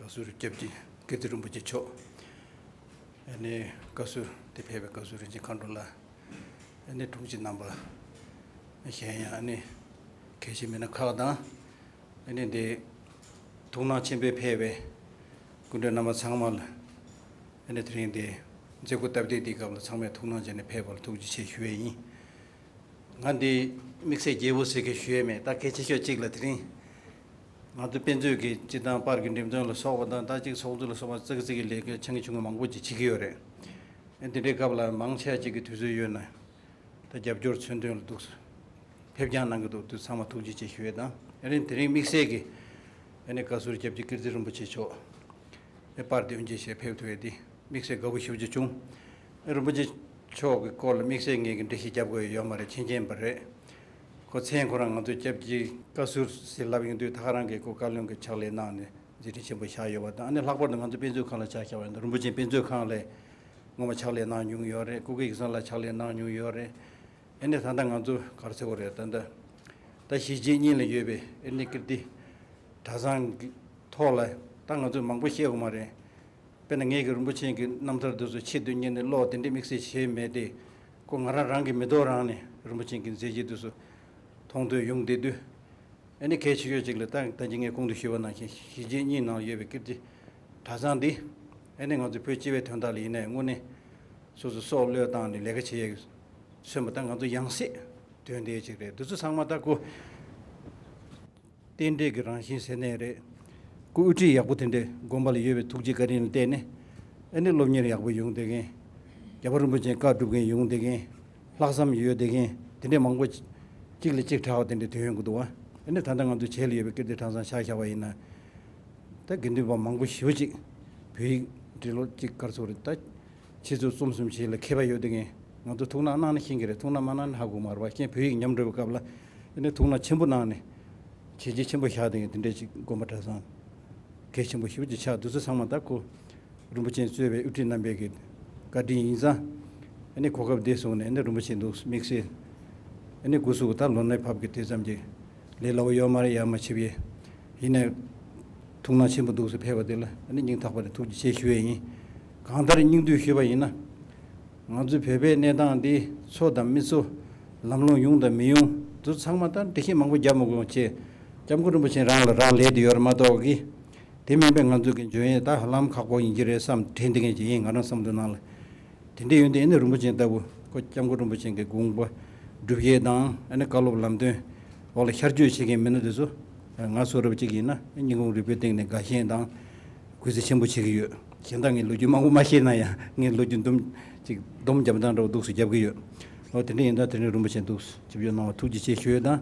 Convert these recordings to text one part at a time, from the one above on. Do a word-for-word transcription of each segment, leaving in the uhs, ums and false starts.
ཟུར་སྐྱབས་རྗེ་ཀིརྟི་རིན་པོ་ཆེ་མཆོག་ཨ་ནི་བཀའ་ཟུར་དེ་ཕེབས་པའི་བཀའ་ཟུར་རིན་ཆེན་མཁའ་འགྲོ་ལགས། ཨ་ནི་དྲུང་ཆེ་རྣམ་པ། གཞན་ཡང་ཨ་ནི་གལ་ཆེ་མི་སྣ་ཁག་དང་། ཨ་ནི་འདི་ཐུགས་སྣང་ཆེན་པོས་ཕེབས་པའི་སྐུ་མགྲོན་རྣམ་པ་ཚང་མ་ལ། ཨ་ནི་དེ་རིང་འདི་མཛད་སྒོ་སྟབས་བདེ་འདིའི་སྐབས་ལ་ཚང་མས་ཐུགས་སྣང་བྱས་ནས་ཕེབས་པ་ལ་ཐུགས་རྗེ་ཆེ་ཞུ་ཡས་ཡིན། ང་འདི་དམིགས་བསལ་རྒྱས་པོ་ཟེར་མཁན་ཞུ་ཡས་མེད། ད་གལ་ཆེ་ཤོས་གཅིག་ལ་དེ་རིང་ང་ཚོ་དཔེ་མཛོད་ཀྱི་སྤྱི་བཏང་པར་གྱི་འགྲེམས་སྟོན་ལ་སོགས་པ་དང་ད་གཅིག་ཚོགས་འདུ་ལ་སོགས་པ་ཙག་ཙིག་གི་ལས་ཀ་ཆུང་ཆུང་མང་པོ་ཅིག་བྱེད་ཀྱི་ཡོད་རེད། ཨ་འདི་འདྲའི་སྐབས་ལ་མང་ཆེ་ཅིག་གི་དུས་ཚོད་ཡོད་ན། ད་རྒྱབ་སྐྱོར་མཚོན་དོན་ལ་འདུག་སེ་ཕེབས་རྐྱང་གནང་གི་འདུག་དུས་ཚང་མ་ཐུགས་རྗེ་ཆེ་ཞུ་ཡས་དང་། ཨ་རིང་དེ་རིང་དམིགས་བསལ་གྱི་ཨ་ནི་བཀའ་ཟུར་སྐྱབས་རྗེ་ཀིརྟི་རིན་པོ་ཆེ་མཆོག་ཨེ་པར་དེ་དབུ་འབྱེད་བྱས་ཕེབས་ཐུབ་ཡས་དེ་དམིགས་བསལ་དགའ་པོ་ཞེ་པོ་ཅིག་བྱུང་། ཨེ་རིན་པོ་ཆེ་མཆོག་གི་སྐོར་ལ་དམིགས་བསལ་ངས་ཀྱི་འགྲེལ་བཤད་རྒྱབ་དགོས་ཡོད་མ་རེད། མཁྱེན་མཁྱེན་པ་རེད། ཁོ་མཚན་ཁོ་རང་ང་ཚོ་སྐྱབས་རྗེ་བཀའ་ཟུར་ཟེར་ལབ་ཡོང་དུས་ད་ག་རང་གིས་ཁོ་བཀའ་བློན་གྱི་ཕྱག་ལས་གནང་ནས་མཛད་འཕྲིན་ཆེན་པོ་བཞག་ཡོད་པ་དང་། ཨ་ནི་ལྷག་པར་དུ་ང་ཚོ་དཔེ་མཛོད་ཁང་ལ་ཆ་བཞག་པ་ཡིན་ན་རིན་པོ་ཆེ་དཔེ་མཛོད་ཁང་ལ་སྔོན་མ་ཕྱག་ལས་གནང་མྱོང་ཡོད་རེད། སྐུ་སྒེར་གྱི་སོང་ལ་ཕྱག་ལས་གནང་མྱོང་ཡོད་རེད། ཨ་ནི་ད་ལྟ་ང་ཚོ་ག་རེ་ཟེར་དགོས་རེད། ད་ལྟ་ད་གཞིས་བྱེས་གཉིས་ལ་ཡོད་པའི་ཨ་ནི་ཀིརྟི་གྲྭ་ཚང་གི་ཐོག་ལ་ད་ང་ཚོས་མང་པོ་བཤད་དགོས་མ་རེད། དཔེར་ན་ངས་ཀྱི་རིན་པོ་ཆེ་གི་རྣམ་ཐར་འདི་ཚོ་ཆེད་དུ་གཉེར་ནས་ཀློག་དེ་འདྲའི་དམིགས་བསལ་བྱས་མེད་དེ། ཁོ་ང་རང་རང་གི་མི་ཐོག་རང་ནས་རིན་པོ་ཆེ་གི་མཛད་རྗེས་འདི་ཚོ་མཐོང་ཐོས་ཡོང་བསྡད་དུས། ཨ་ནི་གལ་ཆེ་ཤོས་གཅིག་ལ་ད་ད་ཅི་ངས་གོང་དུ་ཞུས་པ་ནང་བཞིན་གཞིས་བྱེས་གཉིས་ནང་ཡོད་པའི་ཀིརྟི་གྲྭ་ཚང་འདི་ཨ་ནི་ང་ཚོ་བོད་སྤྱི་པའི་དོན་དག་ལ་ཡིན་ནའི་དངོས་གནས་སོ་སོ་སྲོག་བློས་བཏང་ནས་ལས་ཀ་བྱེད་ཡས་མཚོན་པ་ད་ང་ཚོ་ཡང་སྲིད་དོན་དེ་གཅིག་རེད། འདི་ཚོ་ཚང་མ་ད་ཁོ་རྟེན་འབྲེལ་གྱི་རང་བཞིན་ཟེར་ནའི་རེད། ཁོ་དབུ་ཁྲིད་ཡག་པོ་དེ་འདྲས་དགོན་པ་ལ་ཡོད་པའི་ཐུགས་རྗེ་བཀའ་དྲིན་ལ་བརྟེན་ནས་ཨ་ནི་སློབ་གཉེར་ཡག་པོ་ཡོང་བསྡད་མཁན། རྒྱལ་བ་རིན་པོ་ཆེའི་བཀའ་སྒྲུབ་མཁན་ཡོང་བསྡད་མཁན། ལྷག་བསམ་ཡོད་བསྡད་མཁན་དེ་འདྲས་མང་པོ་གཅིག་ལ་གཅིག་བྲལ་བ་དེ་འདྲས་ཐོན་ཡོང་གི་འདུག་བ། ཨ་ནི་ད་ལྟ་ང་ཚོ་བྱེས་ལ་ཡོད་པའི་ཀིརྟི་གྲྭ་ཚང་ཆ་བཞག་པ་ཡིན་ན། ད་དགེ་འདུན་པ་མང་པོ་ཞེ་པོ་ཅིག་བོད་ཡིག་འབྲི་ཀློག་ཅིག་ག་རེ་ཟེར་དགོས་རེད། ད་ཆུ་ཚོད་གསུམ་གསུམ་བཞི་ལ་མཁས་པ་ཡོད་དེ་ངས་ང་ཚོ་ཐུགས་སྣང་གནང་ན་ཤེས་ཀྱི་རེད། ཐུགས་སྣང་མ་གནང་ན་ཧ་གོ་མ་རེད་པ། ཁྱེད་བོད་ཡིག་ཉམས་འགྲོ་བའི་སྐབས་ལ་ཨ་ནི་ཐུགས་སྣང་ཆེན་པོ་གནང་ནས་བྱས་རྗེས་ཆེན་པོ་བཞག་དེ་ངས་དེ་འདྲས་ཅིག་དགོན་པ་གྲྭ་ཚང་གལ་ཆེན་པོ་ཞེ་པོ་ཅིག་ཆགས། འདི་ཚོ་ཚང་མ་ད་ཁོ་རིན་པོ་ཆེ་གཙོས་པའི་དབུ་ཁྲིད་རྣམ་པའི་གི་བཀའ་དྲིན་ཡིན་ཙང་། ཨ་ནི་གོ་སྐབས་འདི་བཟུང་ནས་ཨ་ནི་རིན་པོ་ཆེ་འདུག་དམིགས་བསལ་ཨ་ནི་སྐུ་གཟུགས་ད་ལོ་ན་བབས་ཀྱི་དུས་ཙམ་གྱི་ལས་སླ་བོ་ཡོད་མ་རེད། ཡར་མར་ཆིབས་ཡས་ཡིན་ནའི་ཐུགས་སྣང་ཆེན་པོ་འདུག་སེ་ཕེབས་པ་དེ་ལ་ཨ་ནི་སྙིང་ཐག་པ་ནས་ཐུགས་རྗེ་ཆེ་ཞུ་ཡས་ཡིན། གང་ལྟར་སྙིང་བསྡུས་ཞུས་པ་ཡིན་ན། ང་ཚོའི་བོད་པའི་གནས་སྟངས་འདི་འཚོ་དང་མི་འཚོ། ལམ་ལྷོང་ཡོང་དང་མི་ཡོང་། འདི་ཚང་མ་ད་འགྲེལ་བཤད་མང་པོ་རྒྱབ་མི་དགོས་ཅེས་སྐྱབས་མགོན་རིན་པོ་ཆེ་རང་ལ་རག་ལས་དེ་ཡོད་རེད་མ་གཏོགས་ཀྱི། དེ་མིན་པའི་ང་ཚོ་གི་འཇོན་ཡས་ད་ཧ་ལམ་ཁག་པོ་ཡིན་གྱི་རེད་བསམ་དྲན་བསྡད་མཁན་ཅིག་ཡིན། ང་རང་བསམ་བློ་ནང་ལ། དེ་འདྲ་ཡོད་དུས་ཨ་ནི་རིན་པོ་ཆེ་ལྟ་བུ་ཁོ་སྐྱབས་མགོན་རིན་པོ་ཆེ་གི་དགོངས་པ་སྒྲུབ་ཡས་དང་ཨ་ནི་བཀའ་སློབ་ལམ་སྟོན་འོག་ལ་ཤར་བསྐྱོད་བྱེད་མཁན་མི་སྣ་དེ་ཚོ་ང་བཟོ་འདྲ་བོ་ཅིག་ཡིན་ན་སྙིང་ཁུང་རུས་པའི་གཏིང་ནས་དགའ་ཞེན་དང་གུས་བརྩི་ཆེན་པོ་བྱེད་ཀྱི་ཡོད། གཞན་དག་ངས་ལོ་རྒྱུས་མང་པོ་མ་ཤེས་ན་ཡང་ངས་ལོ་རྒྱུས་འདུམ་ཅིག་སྡོམ་རྒྱབ་སྟངས་འདྲ་བོ་འདུག་སེ་རྒྱབ་ཀྱི་ཡོད། འོ་དེ་འདྲ་ཡིན་ཙང་དེ་རིང་རིན་པོ་ཆེ་འདུག་སེ་ཆིབས་བསྒྱུར་གནང་བ་ཐུགས་རྗེ་ཆེ་ཞུ་ཡས་དང་།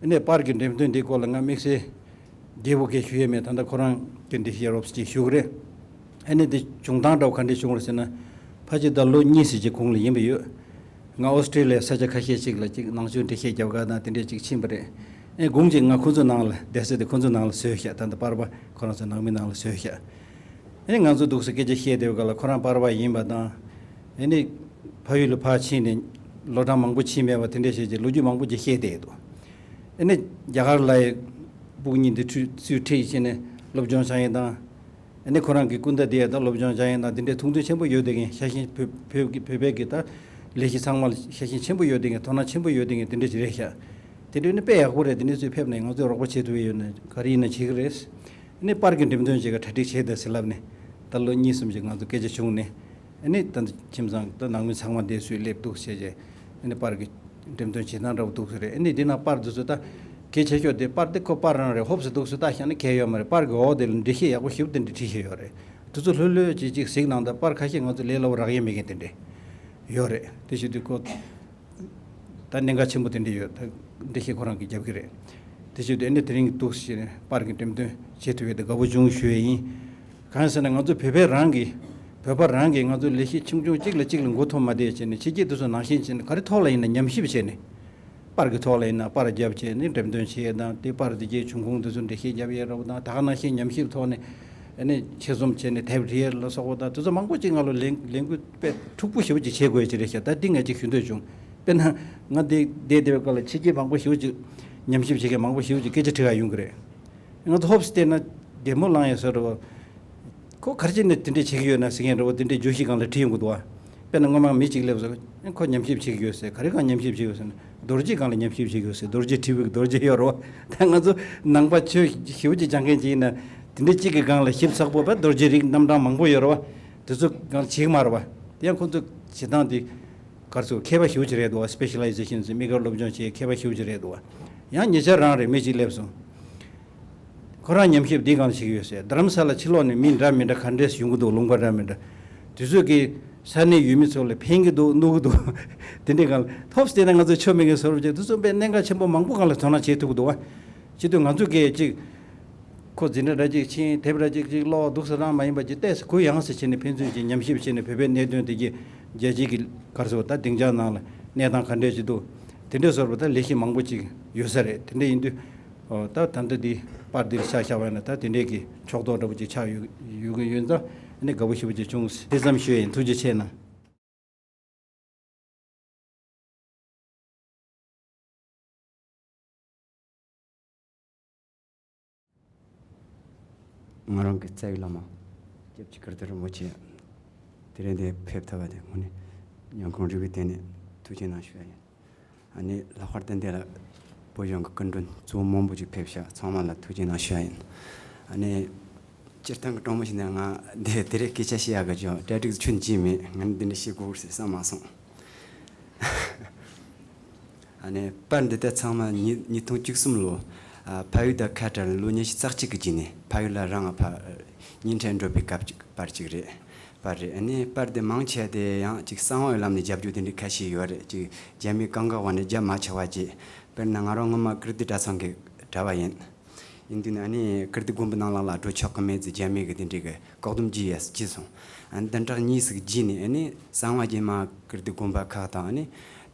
ཨ་ནི་པར་གྱི་འགྲེམས་སྟོན་འདིའི་སྐོར་ལ་ང་དམིགས་བསལ་རྒྱས་པོ་གས་ཞུ་ཡས་མེད། ད་ལྟ་ཁོ་རང་གི་འགྲེལ་བཤད་རོབ་ཙམ་ཅིག་ཞུ་གི་རེད། ཨ་ནི་འདི་བྱུང་སྟངས་འདྲ་བོ་ག་འདྲས་བྱུང་བ་རེད་ཟེར་ན། ཕལ་ཆེར་ད་ལོ་གཉིས་ཙམ་ཅིག་གོང་ལ་ཡིན་པ་ཡོད། ང་ཨོ་སི་ཀྲི་ལི་ཡའི་ས་ཆ་ཁ་ཤས་ཅིག་ལ་ཅིག་ནང་ཆོས་འགྲེལ་བཤད་རྒྱབ་ག་དང་དེ་འདྲས་ཅིག་ཕྱིན་པ་རེད། ཨེ་དགོང་ཅིག་ང་ཁོ་ཚོ་ནང་ལ་བསྡད་ས་དེ་ཁོ་ཚོ་ནང་ལ་བཟོས་བཞག་ད་ལྟ་པར་པ་ཁོ་རང་ཚོ་ནང་མི་ནང་ལ་བཟོས་བཞག་ཨེ་ང་ཚོ་འདུག་སེ་སྐད་ཆ་བཤད་བསྡད་པའི་སྐབས་ལ་ཁོ་རང་པར་པ་ཡིན་པ་དང་། ཨེ་ནི་ཕ་ཡུལ་ལ་ཕར་ཕྱིན་ནས་ལོ་གྲངས་མང་པོ་ཕྱིན་མེད་པ་དེ་འདྲས་བྱས་ཅིག་ལོ་རྒྱུས་མང་པོ་ཅིག་བཤད་བསྡད་འདུག་ཨེ་ནི་རྒྱ་གར་ལ་ཡི་སྤུ་གུ་གཉིས་འདི་ཚུར་ཚུར་ཁྲིད་བྱས་ནས་སློབ་སྦྱོང་བྱ་ཡས་དང་། ཨ་ནི་ཁོ་རང་གི་སྐུ་ཟླ་དེ་ཡང་ད་སློབ་སྦྱོང་སྦྱང་ཡས་དང་དེ་འདྲའི་ཐུགས་འདུན་ཆེན་པོ་ཡོད་དེ་གིན་ཤ་ཞེན་བོད་བོད་ཀྱི་བོད་པའི་གི་ད་ལས་གཞི་ཚང་མ་ལ་ཤ་ཞེན་ཆེན་པོ་ཡོད་དེ་གིན་དོ་སྣང་ཆེན་པོ་ཡོད་དེ་གིན་དེ་འདྲ་ཞིག་རེད་ཤག་དེ་འདྲ་ནི་དཔེ་ཡག་པོ་རེད། དེ་འདྲ་ཚོས་ཕེབས་ནས་ང་ཚོས་རོགས་པ་བྱེད་ཐུབ་ཡས་ཡོད་ན་ག་རེ་ཡིན་ན་བྱེད་གི་རེད། ཨ་ནི་པར་གྱི་འགྲེམས་སྟོན་བྱེད་ག་གྲ་སྒྲིག་བྱས་ད་ཟེར་ལབ་ནས་ད་ལོ་གཉིས་གསུམ་ཞིག་ང་ཚོ་སྐད་ཆ་བྱུང་ནས། ཨ་ནི་ད་ཁྱིམ་ཚང་ད་ནང་མི་ཚང་མ་བསྡད་སུས་སླེབས་འདུག་བྱས་རྗེས་ཨ་ནི་པར་གྱི་འགྲེམས་སྟོན་བྱེད་སྟངས་འདྲ་བོ་འདུག་ཟེར་རེད། ཨ་ནི་འདི་ན་པར་འདི་ཚོ་ད་གལ་ཆེ་ཤོས་དེ་པར་དེ་ཁོ་པར་རང་རེད། ཧོབ་སེ་འདུག་སེ་ལྟ་བཞག་ན་གལ་ཡོད་མ་རེད། པར་གྱི་འོག་དེ་ལ་འགྲེལ་བཤད་ཡག་པོ་ཞིབ་དེ་འདྲ་བྲིས་བཞག་ཡོད་རེད། དེ་ཚོ་ལྷོད་ལྷོད་ཅིག་ཅིག་གཟིགས་གནང་། ད་པར་ཁ་ཤས་ང་ཚོ་ལས་སླ་བོ་རག་ཡས་མེད་མཁན་དེ་འདྲ་ཡོད་རེད། དེ་བྱེད་དུས་ཁོ་ད་གནད་འགག་ཆེན་པོ་དེ་འདྲ་ཡོད། ད་འགྲེལ་བཤད་ཁོ་རང་གིས་རྒྱབ་ཀྱི་རེད། དེ་བྱེད་དུས་ཨ་ནི་དེ་རིང་གི་འདུག་སེ་བྱས་ནས་པར་གྱི་འགྲེམས་སྟོན་བྱེད་ཐུབ་ཡས་དེ་དགའ་པོ་བྱུང་ཞུ་ཡས་ཡིན། གང་ཡིན་ཟེར་ན་ང་ཚོ་བོད་པའི་རང་གི་བོད་པ་རང་གིས་ང་ཚོ་ལས་གཞི་ཆུང་ཆུང་གཅིག་ལ་གཅིག་ལ་མགོ་འཐོམ་མ་བསྡད་བྱས་ནས་ཕྱི་རྒྱལ་དེ་ཚོ་ནང་བཞིན་བྱས་ནས་ག་རེ་ཐོག་ལ་ཡིན་ན་ཉམས་ཞིབ་བྱས་ནས། པར་གྱི་ཐོག་ལ་ཡིན་ན་པར་རྒྱབ་བྱས་ནས་འགྲེམས་སྟོན་བྱེད་ཡས་དང་། དེ་པར་དེ་གའི་འབྱུང་ཁུངས་དེ་ཚོ་འགྲེལ་བཤད་རྒྱབ་ཡས་རོགས་དང་། ད་ག་ནང་བཞིན་ཉམས་ཞིབ་ཐོག་ནས་ཨ་ནི་ཆེད་རྩོམ་བྱས་ནས་དེབ་འབྲི་ཡས་ལ་སོགས་པ་དང་དེ་ཚོ་མང་པོ་ཅིག་ང་ལ་ལས་ལས་འགུལ་དཔེ་འཁྲུག་པོ་ཞེ་པོ་ཅིག་བྱེད་དགོས་ཡས་ཅིག་རེད་ཤག་ད་འདི་ང་ཅིག་ཞུ་འདོད་བྱུང་། དཔེར་ན་ང་འདི་བསྡད་བསྡད་པའི་སྐབས་ལ་ཕྱི་རྒྱལ་མང་པོ་ཞེ་པོ་ཅིག་ཉམས་ཞིབ་བྱེད་མཁན་མང་པོ་ཞེ་པོ་ཅིག་སྐད་ཆ་དྲི་ག་ཡོང་གི་རེད། ང་ཚོ་ཧོབ་སེ་བལྟས་ན་བདེ་མོ་ལངས་ཡས་བཟོ་འདྲ་བོ། ཁོ་ག་རེ་བྱས་ནས་དེ་འདྲས་བྱེད་ཀྱི་ཡོད་ན་ཟེར་མཁན་འདྲ་བོ་དེ་འདྲས་བརྗོད་གཞི་སྒང་ལ་བྲིས་ཡོང་གི་འདུག་བ། དཔེར་ན་སྔོན་མ་མི་གཅིག་སླེབས་སོང་། ཁོ་ཉམས་ཞིབ་བྱེད་ཀྱི་ཡོད་ཟེར། ག་རེ་སྒང་ཉམས་ཞིབ་བྱེད་ཀྱི་ཡོད་ཟེར་ན་རྡོ་རྗེ་འཁྲིལ་བའི་རྡོ་རྗེ་ཡོད་རེད་བ། ད་ང་ཚོ་ནང་པ་ཆོས་ཞེ་པོ་ཅིག་སྦྱང་མཁན་ཅིག་ཡིན་ན་དེ་འདྲས་གཅིག་གི་སྒང་ལ་ཞིབ་ཚགས་པོ་བ་རྡོ་རྗེ་རིགས་རྣམ་གྲངས་མང་པོ་ཡོད་རེད་བ། དེ་ཚོ་སྒང་བྱེད་ཀྱི་མ་རེད་བ། དེ་ཡང་ཁོ་ཚོ་བྱེད་སྟངས་དེ། ག་རེ་ཟེར། མཁས་པ་ཞེ་པོ་ཅིག་རེད་འདུག་བ། སི་པེ་ཤ་ལའི་ཟེ་ཤན་ཟེར། དམིགས་བཀར་སློབ་སྦྱོང་བྱེད་མཁས་པ་ཞེ་པོ་ཅིག་རེད་འདུག་བ། ཡང་ཉེ་ཆར་རང་རེད། མི་གཅིག་སླེབས་སོང་། ཁོ་རང་ཉམས་ཞིབ་འདི་སྒང་ལ་བྱེད་ཀྱི་ཡོད་ཟེར། རྡ་རམ་ས་ལ་ཕྱི་ལོགས་ནས་མི་འདྲ་མི་འདྲ་ག་འདྲས་ཡོང་གི་འདུག་ལུང་པ་འདྲ་མི་འདྲ། དེ་ཚོས་ཀྱི་ས་གནས་ཡུལ་མི་ཚོ་ལ་ཕན་གྱི་འདུག་གནོད་ཀྱི་འདུག་དེ་འདྲའི་སྒང་ལ་ཐོབ་བསྡད་ན་ང་ཚོ་ཆོ་མེད་ཀྱི་བཟོ་འདྲ་བྱས། དེ་ཚོ་དཔེ་གནད་འགག་ཆེན་པོ་མང་པོ་སྒང་ལ་དོ་སྣང་བྱེད་ཐུབ་ཀྱི་འདུག་བ། སྤྱིར་བཏང་ང་ཚོ་གིས་ཅིག་ཁོ་འཛིན་གྲྭ་འདྲ་ཅིག་ཕྱིན། དེབ་འདྲ་ཅིག་ཅིག་ཀློག་འདུག་ཟེར་རང་མ་ཡིན་པ་ཅིག་ཏོག་ཙམ་གུ་ཡངས་སེ་བྱས་ནས་ཕན་ཚུན་གྱི་ཉམས་ཞིབ་བྱས་ནས་བོད་པའི་གནད་དོན་དེ་གྱི་རྒྱལ་སྤྱི་གི་ག་རེ་ཟེར་བ། ད་སྡིངས་ཆ་ནང་ལ་གནས་སྟངས་ག་འདྲས་ཅིག་འདུག་དེ་འདྲས་བཟོ་འདྲ་བ་ད་ལས་གཞི་མང་པོ་ཅིག་ཡོད་ས་རེད། དེ་འདྲས་ཡིན་དུས་ཨོ་ད་ད་ལྟ་འདི་པར་འདིར་ཆ་བཞག་པ་ཡིན་ན་ད་དེ་འདྲས་ཀྱི་ཕྱོགས་གཏོགས་འདྲ་བོ་ཅིག་ཆགས་ཡོད་ཡོད་ཀྱི་ཡོད་ཙང་ཨ་ནི་དགའ་པོ་ཞེ་པོ་ཅིག་བྱུང་། དེ་ཙམ་ཞུ་ཡ་ཡིན། ཐུགས་རྗེ་ཆེ་གནང་། ང་རང་གི་རྩ་བའི་བླ་མ་སྐྱབས་རྗེ་ཀིརྟི་རིན་པོ་ཆེ་དེ་རིང་འདིར་ཕེབས་ཐུབ་པ་དེ་དངོས་གནས་ཉིན་གུང་རིང་གི་སྟེང་ནས་ཐུགས་རྗེ་གནང་ཞུ་ཡ་ཡིན། ཨ་ནི་ལྷག་པར་དུ་འདི་ལ་བོད་གཞུང་གི་སྐུ་མགྲོན་གཙོ་བོ་མང་པོ་ཅིག་ཕེབས་ཤག་ཚང་མ་ལ་ཐུགས་རྗེ་གནང་ཞུ་ཡ་ཡིན། ཨ་ནི་སྤྱིར་བཏང་གི་དྲང་མོ་བཤད་ན་ང་འདི་དེ་རིང་སྐད་ཆ་བཤད་ཡག་གི་ཅང་གྲ་སྒྲིག་ཁྱོན་གྱིས་མེད། ང་ནི་འདི་འདྲ་བཤད་དགོས་ཟེར་བསམ་མ་སོང་། ཨ་ནི་པར་འདི་དག་ཚང་མ་ཉིས་ཉིས་སྟོང་བཅུ་གསུམ་ལོ། ཨ་ཕ་ཡུལ་དང་ཁ་བྲལ་ལོ་ཉི་ཤུ་རྩ་གཅིག་གི་རྗེས་ནས་ཕ་ཡུལ་ལ་རང་ང་ཕ་གཉེན་འཕྲད་འགྲོ་བའི་སྐབས་ཅིག་པར་ཅིག་རེད། པར་རེད། ཨ་ནི་པར་དེ་མང་ཆེ་བ་དེ་ཡང་ཅིག་གསང་བའི་ལམ་ནས་རྒྱབ་སྐྱོར་དེ་འདྲའི་ཁ་ཤས་ཡོད་རེད། ཅིག་རྒྱ་མིའི་གང་ག་བ་ནས་རྒྱབ་མ་ཆེ་བ་བྱས། དཔེར་ན་ང་རང་སྔོན་མ་ཀིརྟི་གྲྭ་ཚང་གི་གྲྭ་བ་ཡིན། ཡིན་དུས་ནི་ཨ་ནི་ཀིརྟི་དགོན་པའི་ནང་ལོགས་ལ་འགྲོ་ཆོག་གི་མེད་ཟེར་རྒྱ་མི་གི་དེ་འདྲའི་གི་ལྐོག་སྡོམ་བྱས་ཡས་བྱས་སོང་། ཨ་ནི་བདུན་ཕྲག་གཉིས་ཤིག་རྗེས་ནས་ཨ་ནི་གསང་བ་རྗེས་མ་ཀིརྟི་དགོན་པ་ཁག་དང་ཨ་ནི་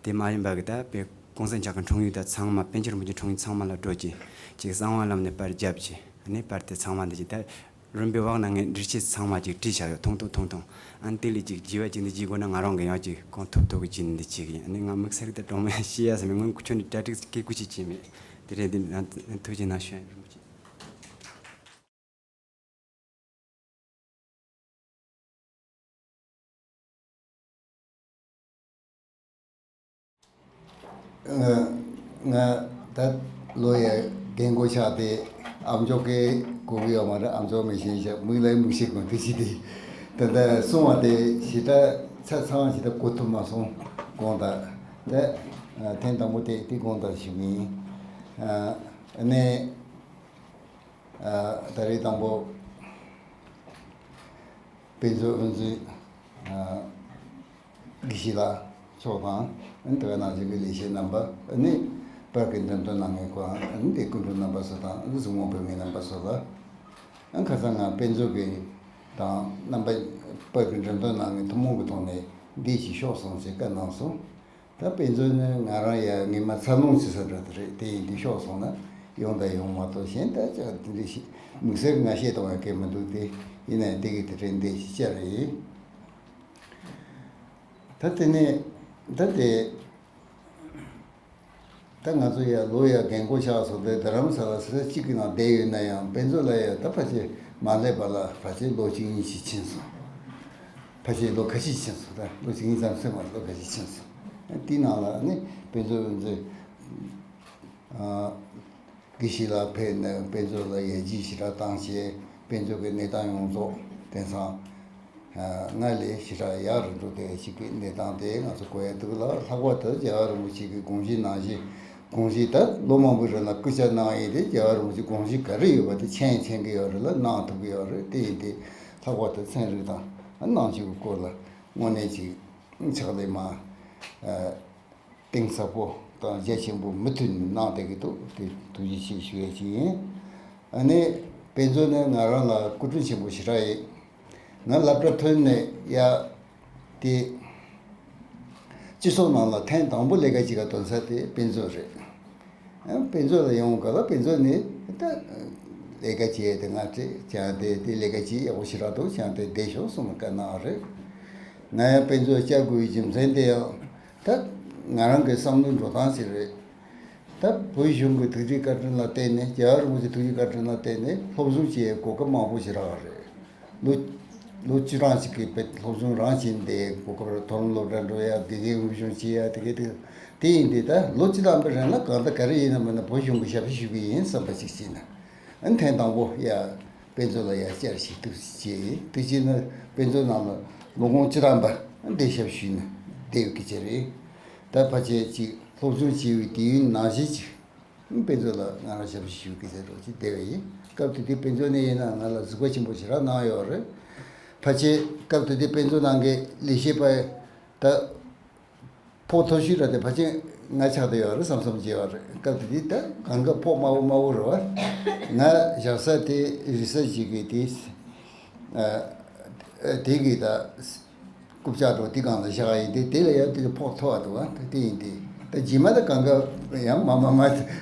དེ་མ་ཡིན་པ་གི་ད་དཔེ་གོང་ས་མཆོག་གི་འཁྲུངས་ཡུལ་དང་ཚང་མ་པཎ་ཆེན་རིན་པོ་ཆེ་འཁྲུངས་ཡུལ་ཚང་མ་ལ་འགྲོ་རྗེས་ཅིག་གསང་བ་ལམ་ནས་པར་བརྒྱབ་རྗེས་ཨ་ནི་པར་དེ་ཚང་མ་འདི་ཅིག་ད་རིམ་པའི་འོག་ན་ངས་འགྲེལ་བཤད་ཚང་མ་ཅིག་བྲིས་བཞག་ཡོད། ཐུང་ཐུང་ཐུང་ཐུང་། ཨ་ནི་དེ་ལས་ཅིག་བརྗེ་བ་ཅིག་འདི་བྱེད་དགོས་ན་ང་རང་གི་ཡང་ཅིག་གང་ཐུབ་ཐུབ་གི་ཅིག་འདི་བྱེད་གི་ཡིན། ཨ་ནི་ང་དམིགས་བསལ་གྱི་ད་གྲོགས་མོ་ཡང་བཤད་ཡ་ཟེར་མི་སྔོན་ཁྱོན་ནས་གྲ་སྒྲིག་གི་གུ་ཅིག་བྱས་མེད། དེ་རིང་འདི་ཐུགས་རྗེ་གནང་ཞུ་ཡ་ཡིན། རིན་པོ་ཆེ། ང་ང་ད་ལོ་ཡ་རྒན་གོག་ཆགས་ཏེ་ཨམ་ཅོག་གི་གོ་གི་ཡོད་མ་རེད། ཨམ་ཅོག་མི་ཤེས་ཤག་མིག་ལ་མིག་ཤེས་གོ་དེ་ཅི་དེ་ད་ལྟ་སོང་བ་དེ་ཞེ་དྲག་ཚ་ཚང་བ་ཞེ་དྲག་གོ་ཐུབ་མ་སོང་། དགོངས་དག་ད་ཐེངས་དང་པོ་དེ་དེ་དགོངས་དག་ཞུ་གི་ཡིན། ཨ་ནས། ཨ་ད་རེས་དང་པོ་དཔེ་མཛོད་དབུ་འཛིན་ཨ་དགེ་བཤེས་ལགས་མཆོག་དང་། ཨ་ནི་དེ་ག་ནང་བཞིན་གྱི་ལས་བྱེད་རྣམ་པ། ཨ་ནི་པར་གྱི་འགྲེམས་སྟོན་གནང་མཁན་ཁོ་རང་། ཨ་ནི་དེ་སྐུ་མགྲོན་རྣམ་པ་ཚོ་དང་། ཨ་ནི་གཟིགས་མོ་ཕེབས་མཁན་རྣམ་པ་ཚོ་ལ། ཨ་ཁ་སང་ང་དཔེ་མཛོད་ཀྱི་དང་རྣམ་པ་པར་གྱི་འགྲེམས་སྟོན་གནང་མཁན་ཐུན་མོང་གི་ཐོག་ནས་འདི་ཞིག་ཤོག་གསུངས་ཞེས་བཀའ་གནང་སོང་། ད་དཔེ་མཛོད་ནི་ང་རང་ཡ་ངེས་མ་འཚར་ལོངས་བྱེད་ས་འདྲ་དེ་རེད། དེ་ཡིན་དུས་ཤོག་སོང་ན་ཡོང་དང་ཡོང་མ་གཏོགས་གཞན་ད་ཅག་དེ་འདྲ་ཞིག་དམིགས་བསལ་ང་བཤད་གཏོང་ཡ་གལ་མི་འདུག་སྟེ། ཡིན་ནའི་དེ་གི་དེ་རེད་འདི་ཞིག་བཅར་ཡིན། ད་དེ་ནས་ད་དེ་ད་ང་ཚོ་ཡ་ལོ་ཡ་རྒན་གོག་ཆགས་སོང་སྟེ་རྡ་རམ་ས་ལ་ས་ཆ་གཅིག་གི་ནང་བསྡད་ཡོད་ན་ཡང་དཔེ་མཛོད་ལ་ཡ་ད་ཕལ་ཆེར་མ་སླེབས་པ་ལ་ཕལ་ཆེར་ལོ་གཅིག་གཉིས་ཤིག་ཕྱིན་སོང་། ཕལ་ཆེར་ལོ་ཁ་ཤས་ཕྱིན་སོང་། ད་ལོ་གཅིག་གཉིས་ཙམ་ཟེར་མ་ལོ་ཁ་ཤས་ཕྱིན་སོང་། དེའི་ནང་ལ་ནི་དཔེ་མཛོད་དབུ་འཛིན་ཨ་དགེ་བཤེས་ལགས་ཕེབས་ནས་དཔེ་མཛོད་ལ་ཡར་རྒྱས་ཞེ་དྲག་བཏང་བྱས། དཔེ་མཛོད་ཀྱི་གནས་སྟངས་ཡོངས་རྫོགས་དེང་སང་ཨ་སྔར་ལས་ཞེ་དྲག་ཡག་རུ་འགྲོ་བསྡད་ཅིག་གི་གནས་སྟངས་དེ་ང་ཚོ་གོ་ཡ་འདུག་ལ། ལྷག་པར་དུ་རྒྱལ་བ་རིན་པོ་ཆེ་གི་དགོངས་གཞི་ནང་བཞིན། དགོངས་གཞི་ད་ལོ་མང་པོའི་རིང་ལ་སྐུ་ཕྱག་གནང་ཡས་དེ་རྒྱལ་བ་རིན་པོ་ཆེ་དགོངས་གཞི་ག་རེ་ཡོད་པ་དེ་མཁྱེན་མཁྱེན་གི་ཡོད་རེད་ལ། གནང་ཐུབ་གི་ཡོད་རེད། དེ་ཡིན་དུས་ལྷག་པར་དུ་ཚན་རིག་དང་གནང་སྤྱོད་ཀྱི་སྐོར་ལ་དངོས་གནས་ཅིག་ཕྱག་ལས་མ་ཨ་གཏིང་ཟབ་པོ་དང་རྒྱ་ཆེན་པོ་མུ་མཐུད་ནས་གནང་བསྡད་ཀྱི་འདུག་དེ་ཐུགས་རྗེ་ཆེ་ཞུ་ཡས་ཅིག་ཡིན། ཨ་ནི་དཔེ་མཛོད་ནི་ང་རང་ལ་སྐུ་དྲིན་ཆེན་པོ་ཞེ་དྲག་ཡིན། ང་སློབ་གྲྭ་ཐོན་ནས་ཡ་དེ་སྤྱི་ཚོགས་ནང་ལ་ཐེངས་དང་པོ་ལས་ཀ་ཅིག་ག་ཐོན་ས་དེ་དཔེ་མཛོད་རེད། ཨ་དཔེ་མཛོད་ལ་ཡོང་ག་ལ་དཔེ་མཛོད་ནས་ད་ལས་ཀ་བྱས་ཏེ་ང་ཚོས་ཀྱང་དེ་དེ་ལས་ཀ་བྱེད་ཡག་པོ་ཞེ་དྲག་འདུག་ཀྱང་དེ་བསྡད་ཤོག་གསུངས་ནས་བཀའ་གནང་བ་རེད། ང་ཡང་དཔེ་མཛོད་བཅར་དགོས་པའི་རྒྱུ་མཚན་དེ་ཡང་ད་ང་རང་གི་བསམ་བློའི་འགྲོ་སྟངས་ཤིག་རེད། ད་བོད་གཞུང་གི་ཐུགས་རྗེ་བཀའ་དྲིན་ལ་བརྟེན་ནས། རྒྱལ་བ་རིན་པོ་ཆེའི་ཐུགས་རྗེ་བཀའ་དྲིན་ལ་བརྟེན་ནས་སློབ་གསོ་བྱེད་ཡའི་གོ་སྐབས་མང་པོ་ཞིག་རག་པ་རེད། ལོ་ ལོ་བཅུ་གྲངས་ཅིག་གི་བོད་སློབ་སྦྱོང་རང་བྱས་ནས་གོ་སྐབས་རེ་མཐོ་རིམ་སློབ་གྲྭ་འགྲོ་ཡ། དགེ་རྒན་དབུ་བཞུགས་བྱེད་ཡ། དེ་གའི་དེ་དེ་ཡིན་དུས་ད་ལོ་བཅུ་ཐམ་པའི་རིང་ལ་གང་ལྟར་ག་རེ་ཡིན་ན་མིན་ན་བོད་གཞུང་གི་ཞབས་ཕྱི་ཞུ་གི་ཡིན་བསམ་པ་ཅིག་བྱས་ནས། ཨ་ཐེངས་དང་པོ་ཡ་དཔེ་མཛོད་ལ་ཡ་བཅར་ཞིག་ཐུགས་སུ་བྱས་ཡིན། དེ་བྱས་ན་དཔེ་མཛོད་ནང་ལ་ལོ་ངོ་བཅུ་ཐམ་པ་འདི་ཞབས་ཞུས་ནས་བསྡད་ཡོད་ཀྱི་ཅི་རེད། ད་ཕལ་ཆེར་ཅིག་སློབ་སྦྱོང་བྱས་པའི་དུས་ཡུན་ནང་བཞིན་ཅིག་དཔེ་མཛོད་ལ་ང་རང་ཞབས་ཕྱི་ཞུ་གི་ཟེར་རོགས་ཅིག་བསྡད་པ་ཡིན། སྐབས་དེ་དུས་དཔེ་མཛོད་ནས་ཡིན་ན་ང་ལ་གཟིགས་པ་ཆེན་པོ་ཞེ་དྲག་གནང་ཡོད་རེད། ཕལ་ཆེར་སྐབས་དེ་དུས་དཔེ་མཛོད་ནང་གི་ལས་བྱེད་པ་ད་ཕོགས་མཐོ་ཤོས་ར་དེ་ཕལ་ཆེར་ང་ཆགས་བསྡད་ཡོད་རེད་བསམ་བསམ་བྱས་ཡོད་རེད། སྐབས་དེ་དུས་ད་གང་ག་ཕོགས་དམའ་བོ་དམའ་བོ་རེད་བ། ང་བཞག་ས་དེ་རིག་ས་ཞིག་གི་དེ་ཨ་ཨ་དེ་གི་ད། རྐུབ་བཀྱག་འགྲོ་དེ་སྒང་ལ་བཞག་ཡིན་དེ། དེ་ལ་ཡང་དེ་ཕོགས་མཐོ་བ་འདུག་ཨ། དེ་ཡིན་དེ་ད་རྗེས་མ་ད་གང་ག་ཡང་མ་མ་མ་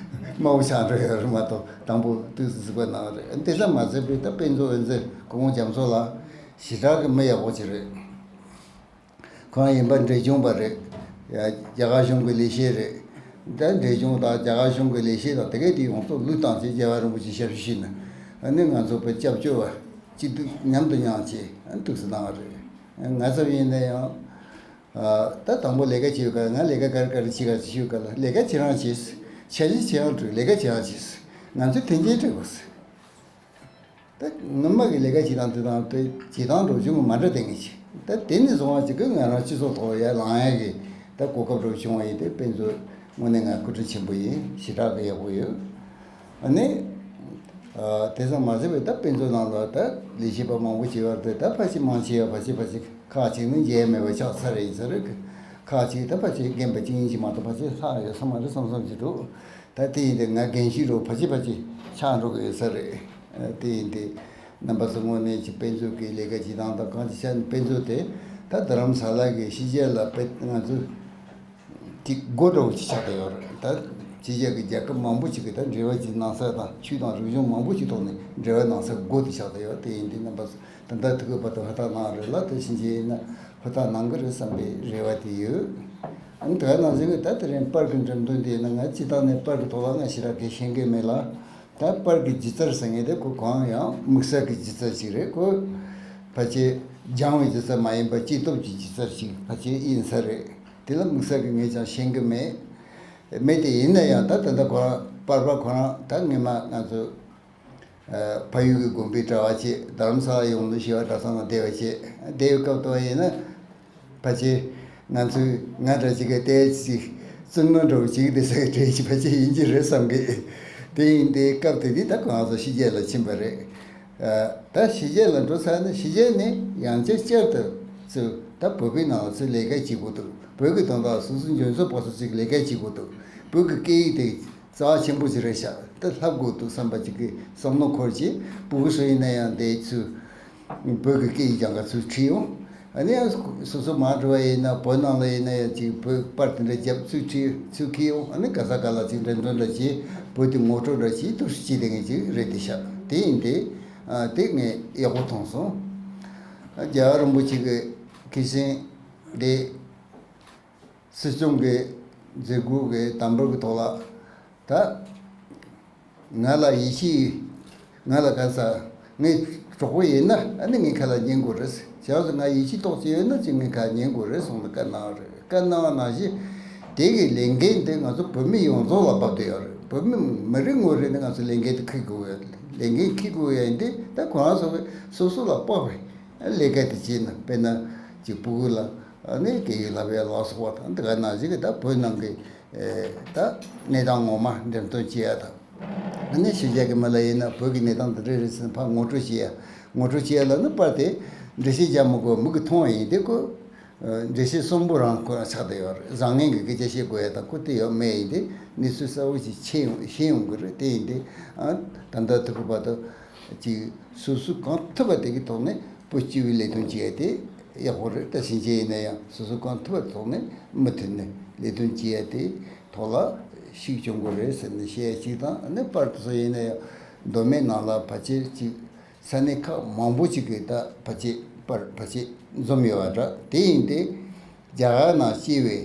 དམའ་བོ་ཆགས་འགྲོ་ཡོད་རེད་མ་གཏོགས། དང་པོ་དུས་སུ་གཟིགས་པ་གནང་རེད། དེ་ཙམ་མ་ཟད་པའི་ད་དཔེ་མཛོད་འོད་འཛིན་སྐུ་ངོ་རྒྱ་མཚོ་ལགས་ཞེ་དྲག་གི་མི་ཡག་པོ་ཅིག་རེད། ཁོང་ཡིན་པ་འབྲས་ལྗོངས་པ་རེད། ཡ་རྒྱ་གར་གཞུང་གི་ལས་བྱེད་རེད། ད་འབྲས་ལྗོངས་དང་རྒྱ་གར་གཞུང་གི་ལས་བྱེད་དང་དེ་གའི་དེ་ཡོངས་རྫོགས་བློས་བཏང་བྱས་རྒྱལ་བ་རིན་པོ་ཆེ་ཞབས་ཞུ་ཞུས་ནས། ཨ་ནི་ང་ཚོ་བོད་སྐྱབས་བཅོལ་བ་སྐྱིད་སྡུག་མཉམ་དུ་མྱངས་བྱས་ཨ་ནི་ཐུགས་སུ་གནང་བ་རེད། ང་ཚོ་ཡིན་ན་ཡང་། ཨ་ད་དང་པོ་ལས་ཀ་བྱེད་ཡོད་ག་ང་ལས་ཀ་ག་རེ་ག་རེ་བྱེད་ག་ཞུས་ག་ལ་ལས་ཀ་བྱེད་རང་བྱེད། འཆར་གཞི་བྱེད་རང་བྲིས། ལས་ཀ་བྱེད་རང་བྱེད། ང་ཚོས་མཐུན་རྐྱེན་སྤྲད་དགོས། ད་སྔོན་མ་གི་ལས་ཀ་བྱེད་སྟངས་དེ་དང་དེ་བྱེད་སྟངས་འགྲོ་བྱུང་གི་མ་འདྲ་དེ་ངེས་ཀྱི། ད་དེ་ནས་བཟུང་བ་ཅིག་གི་ང་རང་སྤྱི་ཚོགས་ཐོག་ཡར་ལངས་ཡ་གི་ད་གོ་སྐབས་འགྲོ་བྱུང་བ་ཡིན་དེ་དཔེ་མཛོད་དངོས་གནས་ང་སྐུ་དྲིན་ཆེན་པོ་ཡིན། ཞེ་དྲག་གི་ཡག་པོ་ཡོད། ཨ་ནི། ཨ་དེ་ཙམ་མ་ཟད་པའི་ད་དཔེ་མཛོད་ནང་ལ་ད་ལས་བྱེད་པ་མང་པོ་བྱེད་པར་དེ་ད་ཕལ་ཆེར་མང་ཆེ་བ་ཕལ་ཆེར་ཕལ་ཆེར་ཁག་ཅིག་ནི་མཇལ་མེད་པ་ཆགས་ཚར་རེད་ཡིན་ས་རེད། ཁག་ཅིག་ད་ཕལ་ཆེར་རྒན་པ་གཅིག་གཉིས་ཅིག་མ་གཏོགས་ཕལ་ཆེར་ལྷག་ཡོད་ས་མ་རེད་བསམ་བསམ་གྱི་འདུག་ད་དེ་ཡིན་དུས་ང་རྒན་ཤོས་རུ་ཕལ་ཆེར་ཕལ་ཆེར་ཆགས་འགྲོ་གི་ཡོད་ས་རེད། དེ་ཡིན་དུས་རྣམ་པ་ཚོ་དངོས་གནས་ཀྱི་དཔེ་མཛོད་ཀྱི་ལས་ཀ་བྱེད་སྟངས་དང་གང་ཅི་བྱས་ནས་དཔེ་མཛོད་དེ་ད་རྡ་རམ་ས་ལ་གི་ཕྱི་རྒྱལ་ལ་དཔེ་ང་ཚོ་གི་སྒོ་འདྲ་བོ་ཅིག་ཆགས་བསྡད་ཡོད་རེད། ད་ཕྱི་རྒྱལ་གྱི་རྒྱལ་ཁབ་མང་པོ་ཅིག་གི་ད་འབྲེལ་བ་ཅིག་གནང་ས་དང་ཆོས་དང་རིག་གཞུང་མང་པོ་ཅིག་ཐོག་ནས་འབྲེལ་བ་གནང་ས་སྒོ་དེ་ཆགས་བསྡད་ཡོད། དེ་ཡིན་དུས་རྣམ་པ་ཚོ་ད་ལྟ་ཐུག་གི་བར་དུ་ཧུར་ཐག་གནང་རེད་ལ་དེ་ཕྱིན་ཆད་ཡིན་ན་ཧུར་ཐག་གནང་གི་རེད་བསམ་པའི་རེ་བ་དེ་ཡོད། ཨ་ནི་དེ་ག་ནང་བཞིན་གྱི་ད་དེ་རིང་པར་གྱི་འགྲེམས་སྟོན་དེ་ཡིན་ན་ང་སྤྱི་བཏང་ནས་པར་གྱི་ཐོག་ལ་ང་ཞེ་དྲག་གི་ཤེས་ཀྱི་མེད་ལ། ད་པར་གྱི་སྒྱུ་རྩལ་ཟེར་མཁན་དེ་ཁོ་གང་ཡང་དམིགས་བསལ་གྱི་སྒྱུ་རྩལ་ཅིག་རེད། ཁོ་ཕལ་ཆེར་སྦྱང་བའི་སྒྱུ་རྩལ་མ་ཡིན་པར་སྐྱེས་སྟོབས་ཀྱི་སྒྱུ་རྩལ་ཅིག་ཕལ་ཆེར་ཡིན་ས་རེད། དེ་ལ་དམིགས་བསལ་གྱི་ངས་ཀྱང་ཤེས་ཀྱི་མེད། མེད་དེ་ཡིན་ན་ཡང་ད་ད་ལྟ་ཁོ་རང་པར་པ་ཁོ་རང་ད་སྔོན་མ་ང་ཚོ་ཨ་ཕ་ཡུལ་གྱི་དགོན་པའི་གྲྭ་བ་བྱས། རྡ་རམ་ས་ལ་ཡོང་དུས་ཞི་བ་གྲྭ་ཚང་ལ་བསྡད་པ་བྱས། བསྡད་པའི་སྐབས་དུ་ཡིན་ན་ཕལ་ཆེར་ང་ཚོས་ང་འདྲ་ཅིག་གི་ཏོག་ཙམ་བཙུན་མོ་འདྲ་བོ་ཅིག་བསྡད་ས་གི་གྲས་ཅིག་ཕལ་ཆེར་ཡིན་གྱི་རེད་བསམ་གི། དེ་ཡིན་དུས་སྐབས་དེ་དུས་ད་ཁོ་རང་ཚོ་ཕྱི་རྒྱལ་ལ་ཕྱིན་པ་རེད། ཨ་ད་ཕྱི་རྒྱལ་ལ་འགྲོ་ཚར་ན་ཕྱི་རྒྱལ་ནས་ཡང་བསྐྱར་བསྐྱར་དུ་ཚུར་ད་བོད་པའི་ནང་ལ་ཚུར་ལས་ཀ་བྱེད་དགོས་འདུག་བོད་ཀྱི་དོན་དག་སོ་སོའི་འཇོན་ཚོད་པོ་སོ་ཅིག་ལས་ཀ་བྱེད་དགོས་འདུག་བོད་ཀྱི་སྐད་ཡིག་དེ་རྩ་བ་ཆེན་པོ་ཞིག་རེད་ཤག་ད་ལྷབ་དགོས་འདུག་བསམ་པ་ཅིག་གི་བསམ་བློ་འཁོར་གྱིས་སྤུ་གུ་སུ་ཡིན་ན་ཡང་དེ་ཚུར་བོད་ཀྱི་སྐད་ཡིག་སྦྱང་ག་ཚུར་ཁྲིད་ཡོང་། ཨ་ནི་ཡང་སོ་སོ་མ་འགྲོ་བ་ཡིན་ན་བོད་ནང་ལ་ཡིན་ན་ཡང་ཅིག་བོད་པར་དེ་འདྲ་རྒྱབ་ཚུར་ཁྲིད་ཚུར་ཁྱེར་ཡོང་། ཨ་ནི་ག་ས་ག་ལ་ཅིག་འགྲེམས་སྟོན་འདྲ་བྱས་བོད་དེ་ངོ་སྤྲོད་འདྲ་བྱས་འདུག་སེ་བྱེད་བསྡད་མཁན་ཅིག་རེད་དེ་ཤག་དེ་ཡིན་ཏེ་ཨ་དེ་ངས་ཡག་པོ་མཐོང་སོང་། ཨ་རྒྱལ་བ་རིན་པོ་ཆེ་གི་ཁ་སང་དེ། སྲིད་སྐྱོང་གི་མཛད་སྒོ་གི་དམ་པོར་གི་ཐོག་ལ་ད་ང་ལ་ཡིད་ཆེས་ང་ལ་ག་ས་ངའི་གྲོགས་པོ་ཡིན་ན་ཨ་ནི་ངའི་ཁ་ལ་ཉན་དགོས་རེད། བྱས་ཙང་ང་ཡིད་ཆེས་ཏོག་ཙམ་ཡོད་ན་ཅིག་ངའི་ཁ་ཉན་དགོས་རེད་གསུངས་ནས་བཀའ་གནང་བ་རེད། བཀའ་གནང་བ་ནང་བཞིན་དེ་གི་ལས་འགན་དེ་ང་ཚོ་བོད་མི་ཡོངས་རྫོགས་ལ་བབས་བསྡད་ཡོད་རེད། བོད་མི་མི་རེ་ངོ་རེ་ནས་ང་ཚོ་ལས་འགན་དེ་འཁུར་དགོས་ཡོད། ལས་འགན་འཁུར་དགོས་ཡོད་ཡིན་དུས་ད་ཁོ་རང་ཚོ་གི་སོ་སོ་ལ་དཔག་པའི་ལས་ཀ་དེ་བྱས་ན་དཔེར་ན་ཅིག་སྤུ་གུ་ལ། ཨ་ནི་སྐད་ཡིག་བསླབ་ཡ་ལ་སོགས་པ་དང་དེ་ག་ནང་བཞིན་གྱི་ད་བོད་ནང་གི་ཨེ་ད་གནས་སྟངས་ངོ་མ་འགྲེམས་སྟོན་བྱེད་ཡ་དང་། ཨ་ནི་ཕྱི་རྒྱལ་གྱི་མི་ལ་ཡིན་ན་བོད་ཀྱི་གནས་སྟངས་འདི་འདྲ་རེད་ཟེར་ནས་ཕར་ངོ་སྤྲོད་བྱེད་ཡ། ངོ་སྤྲོད་བྱེད་ཡ་ལ་ནི་པར་དེ་འགྲེལ་བཤད་རྒྱག་མི་དགོས། མིག་གིས་མཐོང་བ་ཡིན་དེ་ཁོ་ཨ་འགྲེལ་བཤད་གསོན་པོ་རང་ཁོ་རང་ཆགས་བསྡད་ཡོད་རེད། བཟང་ངན་གྱི་སྐད་ཆ་བཤད་དགོས་ཡ་དང་ཁོ་དེ་ཡོད་མེད་ཡིན་དེ་གནས་ཚུལ་གསལ་བོ་ཞིག་ཤེས་ཡོང་ཤེས་ཡོང་གི་རེད། དེ་ཡིན་དེ་ཨ་ད་ལྟ་ཐུག་གི་བར་དུ་ཅིག་སོ་སོས་གང་ཐུབ་པ་དེ་གི་ཐོག་ནས་བོད་སྤྱི་པའི་ལས་དོན་བྱེད་ཡ་དེ་ཡག་པོ་རེད། ད་ཕྱིན་ཆད་ཡིན་ན་ཡང་སོ་སོ་གང་ཐུབ་པའི་ཐོག་ནས་མུ་མཐུད་ནས་ལས་དོན་བྱེད་ཡ་དེ་ཐོག་ལ་ཤུགས་སྐྱོན་དགོས་རེད་ཟེར་ནས་བཤད་ཡ་གཅིག་དང་། ཨ་ནི་པར་དེ་ཚོ་ཡིན་ན་ཡང་མདོ་སྨད་ནང་ལ་ཕལ་ཆེར་ཅིག་ས་གནས་ཁག་མང་པོ་ཅིག་གིས་ད་ཕལ་ཆེར་པར་ཕལ་ཆེར་འཛོམས་ཡོད་པ་འདྲ། དེ་ཡིན་ཏེ་རྒྱ་གར་ནང་སྐྱེས་པའི་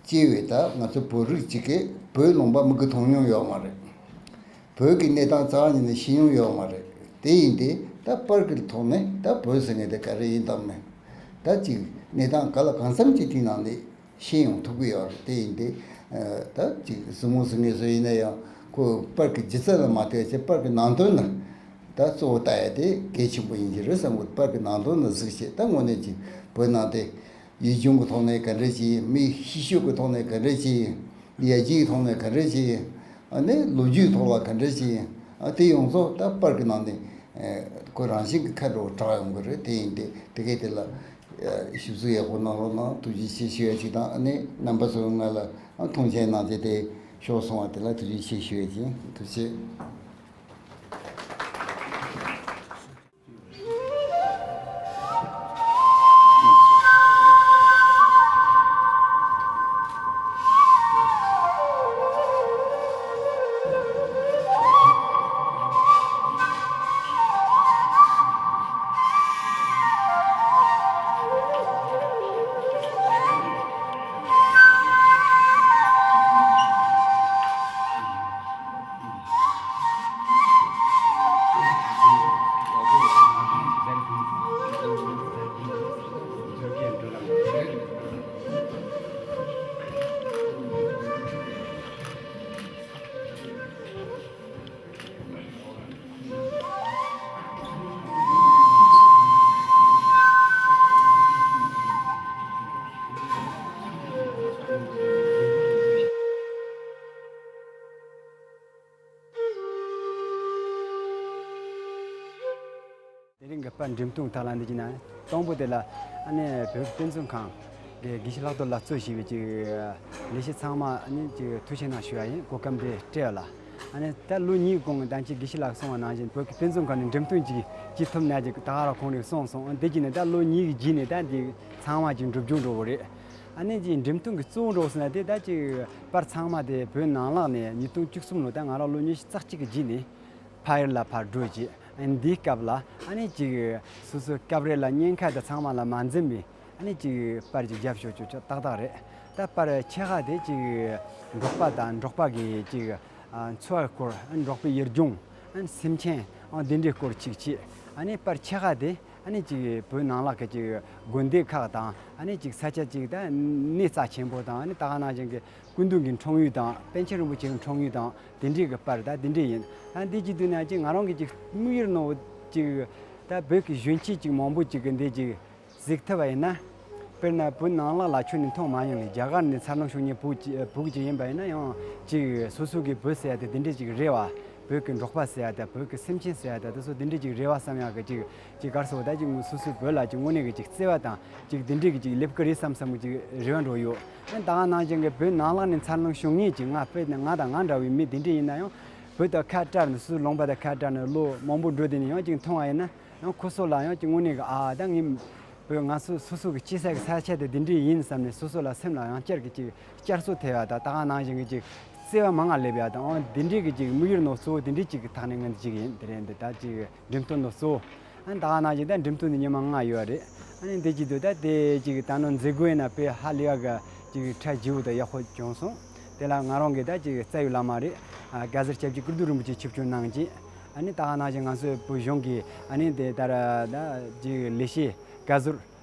སྐྱེས་པའི་ད་ང་ཚོ་བོད་རིགས་ཅིག་གིས་བོད་ལུང་པ་མིག་གིས་མཐོང་མྱོང་ཡོད་མ་རེད། བོད་ཀྱི་གནས་སྟངས་རྩ་བ་ཉིད་ནས་ཤེས་མྱོང་ཡོད་མ་རེད། དེ་ཡིན་ཏེ་ད་པར་གྱི་ཐོག་ནས་ད་བོད་ཟེར་མཁན་དེ་ག་རེ་ཡིན་དང་མིན། ད་ཅིག་གནས་སྟངས་ག་ལ་གང་འཚམ་ཅིག་དེའི་ནང་ནས་ཤེས་ཡོང་ཐུབ་ཀྱི་ཡོད་རེད། དེ་ཡིན་ཏེ་ད་ཅིག་གཟིགས་མོ་གཟིགས་མཁན་ཚོ་ཡིན་ན་ཡང་ཁོ་པར་གྱི་ལྗིད་ཚད་ལ་མ་ལྟོས་བྱས་པར་གྱི་ནང་དོན་ལ་ད་གཙོ་བོ་ལྟ་ཡ་དེ་གལ་ཆེན་པོ་ཡིན་གྱི་རེད་བསམ་གི་འདུག་པར་གྱི་ནང་དོན་ལ་གཟིགས་བྱས་ད་དངོས་གནས་ཀྱི་བོད་ནང་དེ། ཡུལ་ལྗོངས་ཀྱི་ཐོག་ནས་ག་འདྲ་ཅིག་ཡིན། མིའི་གཤིས་སྤྱོད་ཀྱི་ཐོག་ནས་ག་འདྲ་ཅིག་ཡིན། ཡར་རྒྱས་ཀྱི་ཐོག་ནས་ག་འདྲ་ཅིག་ཡིན། ཨ་ནི་ལོ་རྒྱུས་ཐོག་ལ་ག་འདྲ་ཅིག་ཡིན། ཨ་དེ་ཡོངས་རྫོགས་ད་པར་གྱི་ནང་ནས་ཨ་ཁོ་རང་བཞིན་གྱི་ཁ་འགྲོ་དྲག་ཡོང་གི་རེད། དེ་ཡིན་ཏེ་དེ་གས་དེ་ལ་ཨ་ཞིབ་འཚོལ་ཡག་པོ་གནང་རོགས་གནང་། ཐུགས་རྗེ་ཆེ་ཞུ་ཡ་ཅིག་དང་། ཨ་ནི་རྣམ་པ་ཚོས་ང་ལ་ཨ་མཐོང་ཆེན་གནང་བྱས་དེ་ཤོག་གསུང་བ་དེ་ལ་ཐུགས་རྗེ་ཆེ་ཞུ་ཡ་ཅིག་ཐུགས་རྗེ་ཆེ། དེ་རིང་གི་པར་འགྲེམས་སྟོན་ཐོག་ལ་འདི་བྱས་ན་དང་པོ་དེ་ལ་ཨ་ནི་བོད་ཀྱི་དཔེ་མཛོད་ཁང་གི་དགེ་བཤེས་ལྷག་རྡོར་ལགས་གཙོས་བྱས་པའི་ཅིག་ལས་བྱེད་ཚང་མ་ཨ་ནི་ཅིག་ཐུགས་ཆེ་གནང་ཞུ་བ་ཡིན། གོ་སྐབས་འདི་སྤྲད་ཡོད་ལ། ཨ་ནི་ད་ལོ་གཉིས་གོང་གི་ད་ཅིག་དགེ་བཤེས་ལགས་གསུངས་པ་ནང་བཞིན་བོད་ཀྱི་དཔེ་མཛོད་ཁང་ནས་འགྲེམས་སྟོན་ཅིག་བྱེད་ཐུབ་ན་ཅིག་ད་ག་རང་ཁོང་རང་གསུངས་སོང་། འདི་བྱས་ནས་ད་ལོ་གཉིས་ཀྱི་རྗེས་ནས་ད་འདི་ཚང་མ་ཅིག་འགྲུབ་རྒྱུ་འགྲོ་གི་རེད། ཨ་ནི་ཅིག་འགྲེམས་སྟོན་གྱི་གཙོ་བོ་འགྲོ་ཟེར་ན་དེ་ད་ཅིག་པར་ཚང་མ་དེ་བོད་ནང་ལོགས་ནས་ཉིས་སྟོང་བཅུ་གསུམ་ལོ་ད་ང་རང་ལོ་ཉི་ཤུ་རྩ་གཅིག་གི་རྗེས་ནས་ཕ་ཡུལ་ལ་ཕར་འགྲོ་རྗེས། ཨ་ནི་འདིའི་སྐབས་ལ་ཨ་ནི་ཅིག་སོ་སོའི་སྐབས་རེ་ལ་ཉེན་ཁ་དང་ཚང་མ་ལ་མ་འཛེམས་པའི་ཨ་ནི་ཅིག་པར་ཅིག་བརྒྱབ་ཤོག་ཅོག་ཅོག་ཏག་ཏག་རེད། ད་པར་ཆེ་ཁག་དེ་ཅིག་འབྲོག་པ་དང་འབྲོག་པ་གི་ཅིག་ཨ་འཚོ་བའི་སྐོར། ཨ་འབྲོག་པའི་ཡུལ་ལྗོངས། ཨ་སེམས་ཅན། ཨ་འདི་འདྲའི་སྐོར་ཅིག་བྱས། ཨ་ནི་པར་ཆེ་ཁག་དེ་ཨ་ནི་ཅིག་བོད་ནང་ལོགས་ཀྱི་ཅིག་དགོན་སྡེ་ཁག་དང་། ཨ་ནི་ཅིག་ས་ཆ་ཅིག་ད་གནས་རྩ་ཆེན་པོ་དང་། ཨ་ནི་ད་ག་ནང་བཞིན་གྱི་སྐུ་མདུན་གྱི་འཁྲུངས་ཡུལ་དང་། པཎ་ཆེན་རིན་པོ་ཆེ་གི་འཁྲུངས་ཡུལ་དང་། དེ་འདྲའི་གི་པར་ད་དེ་འདྲ་ཡིན། ད་འདི་ཅིག་བསྡུས་ན་ཅིག་ང་རང་གི་ཅིག་དམིགས་ཡུལ་ནོར་བུ་ཅིག་ད་བོད་ཀྱི་གཞོན་སྐྱེས་ཅིག་མང་པོ་ཅིག་གི་འདི་ཅིག་གཟིགས་ཐུབ་པ་ཡིན་ན། དཔེར་ན་བོད་ནང་ལོགས་ལ་ཁྱོན་ནས་མཐོང་མ་མྱོང་ནས་རྒྱ་གར་ནས་འཚར་ལོངས་བྱུང་མཁན་བོད་ཅིག་བོད་ཅིག་ཡིན་པ་ཡིན་ན་ཡང་ཅིག་སོ་སོ་གི་བོད་ཟེར་ཡ་དེ་དེ་འདྲ་ཅིག་རེད་བ། བོད་ཀྱི་འབྲོག་པ་ཟེར་ཡ་དང་། བོད་ཀྱི་སེམས་ཅན་ཟེར་ཡ་དང་། དེ་ཚོ་དེ་འདྲ་ཅིག་རེད་བ་བསམ་ཡག་གི་ཅིག་ཅིག་ག་རེ་ཟེར་བ། ད་ཅིག་སོ་སོའི་བོད་ལ་ཅིག་དངོས་གནས་ཀྱི་ཅིག་བརྩེ་བ་དང་ཅིག་དེ་འདྲ་གི་ཅིག་སླེབས་ཀྱི་རེད་བསམ་བསམ་གི་ཅིག་རེ་བ་འགྲོ་ཡོད། ཨ་ད་ག་ནང་བཞིན་གྱི་བོད་ནང་ལོགས་ནས་འཚར་ལོངས་བྱུང་མཁན་ཅིག་ང་དཔེར་ན་ང་དང་ང་འདྲ་བའི་མི་དེ་འདྲ་ཡིན་ན་ཡང་། བོད་དང་ཁ་བྲལ་ནས་སོ་སོའི་ལུང་པ་དང་ཁ་བྲལ་ནས་ལོ་མང་པོ་འགྲོ་དུས་ནས་ཡང་ཅིག་མཐོང་བ་ཡིན་ན་ཡང་། ཁོ་ཚོ་ལ་ཡང་ཅིག་དངོས་གནས་ཀྱི་ཨ་ད་ངས་བོད་ང་ཚོ་སོ་སོ་གི་སྐྱེས་ས་གི་ས་ཆ་དེ་དེ་འདྲ་ཡིན་བསམ་ནས་སོ་སོ་ལ་སེམས་ལ་ཡང་བསྐྱར་གྱི་ཅིག་བསྐྱར་གསོ་ཐེབས་ཡ་དང་། ད་ག་ནང་བཞིན་གྱི་ཅིག་བརྩེ་བ་མང་ང་སླེབས་ཡ་དང་། ཨང་དེ་འདྲའི་གི་ཅིག་དམིགས་ཡུལ་ནོར་གཙོ་བོ་དེ་འདྲའི་ཅིག་གི་ཐོག་ནས་ངས་འདི་ཅིག་ཡིན། དེ་རེད། འདི་ད་ཅིག་འགྲེམས་སྟོན་ནོར་གཙོ་བོ། ཨ་ནི་ད་ག་ནང་བཞིན་ད་འགྲེམས་སྟོན་འདི་ཉི་མ་ལྔ་ཡོད་རེད། ཨ་ནི་འདི་ཅིག་དུ་ད་དེ་ཅིག་ད་ནོར་མཛད་སྒོ་ཡིན་ན་དཔེ་ཧ་ལས་ཡག་གི་ཅིག་གྲ་རྒྱས་པོ་དང་ཡག་པོ་བྱུང་སོང་། དེ་ལ་ང་རང་གི་ད་ཅིག་རྩ་བའི་བླ་མ་རེད། ཨ་དགའ་ཟུར་སྐྱབས་རྗེ་ཀིརྟི་རིན་པོ་ཆེ་ཆིབས་བསྒྱུར་གནང་རྗེས། ཨ་ནི་ད་ག་ནང་བཞིན་ང་ཚོའི་བོད་གཞུང་གི་ཨ་ནི་དེ་ལྟར་ད་ཅིག་ལས་བྱེད་དགའ་ཟུར་